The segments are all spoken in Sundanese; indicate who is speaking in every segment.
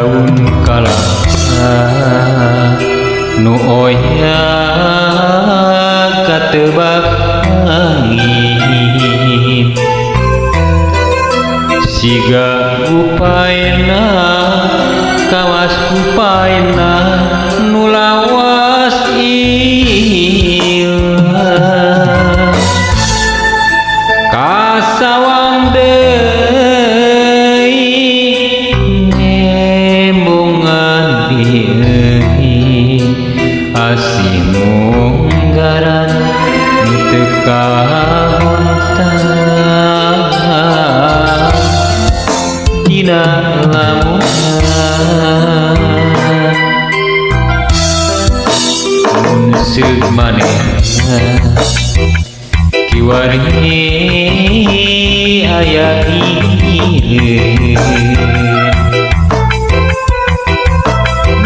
Speaker 1: Daun kalapa nu oya katebak angin, siga gupaena kawas gupaena nu lawas ieu kasawang deui nembongan deui asih munggaran teu kahontan dina lamunan. Mun seug manehna kiwari aya ieu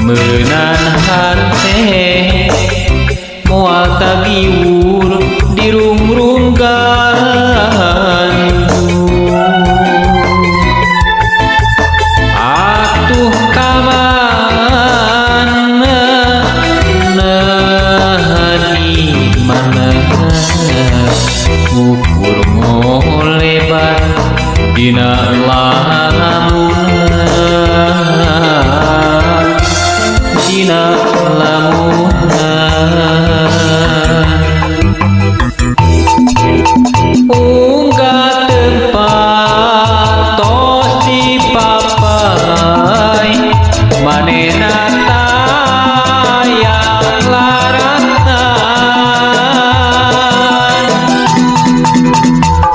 Speaker 1: meunan hate moal tagiwur dirungrung gandung. Atuh kamana nah di mana ukur ngolebar dina lamunan, dina lamunan. Unggah tempat tos dipapai manehna taya laratan.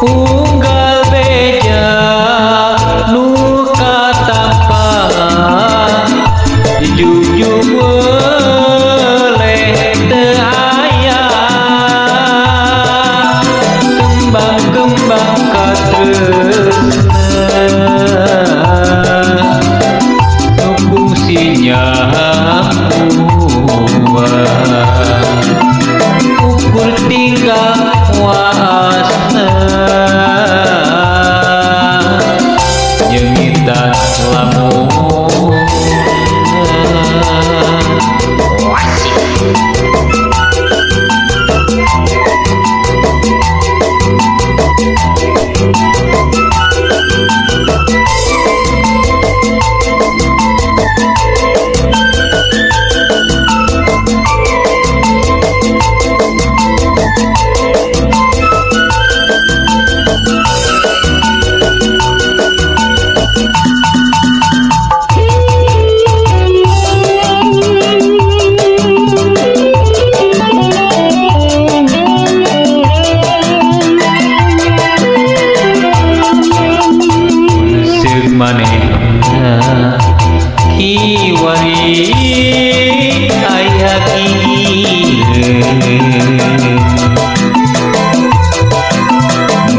Speaker 1: Unggal beja nu katampa dijunjung weleh teu aya kembang-kembang katresna nu kungsi nyahuan ukur tinggal waasna nyengitan lamun. Seug manehna kiwari aya gigireun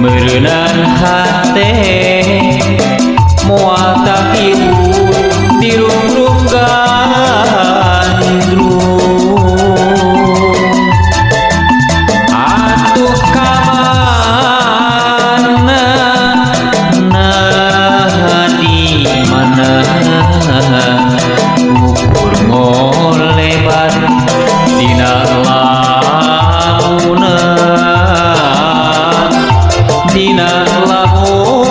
Speaker 1: meureunan hate moal takiwur dirungrung gandrung. Atuh kamana nah di mana ukur ngolebar dina lamunan, dina lamunan.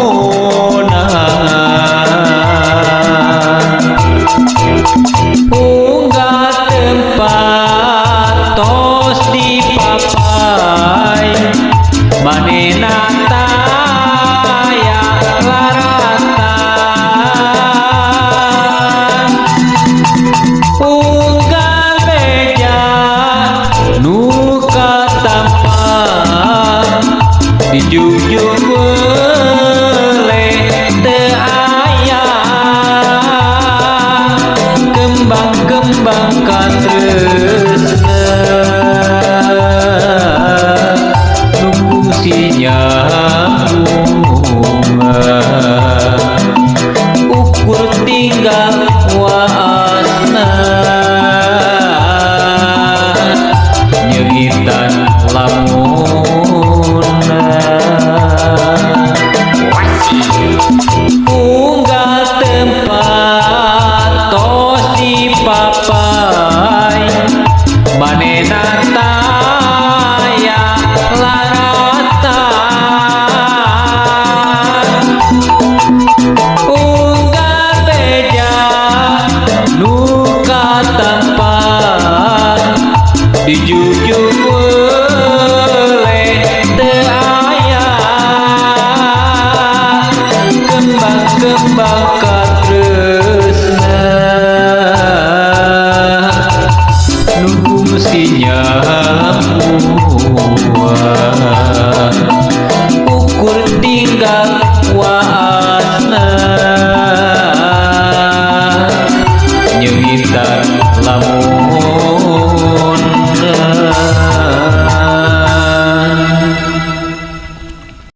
Speaker 1: Unggah tempat tos dipapai manehna taya laratan. Unggal beja nu katampa dijunjung weleh teu aya kembang-kembang katresna.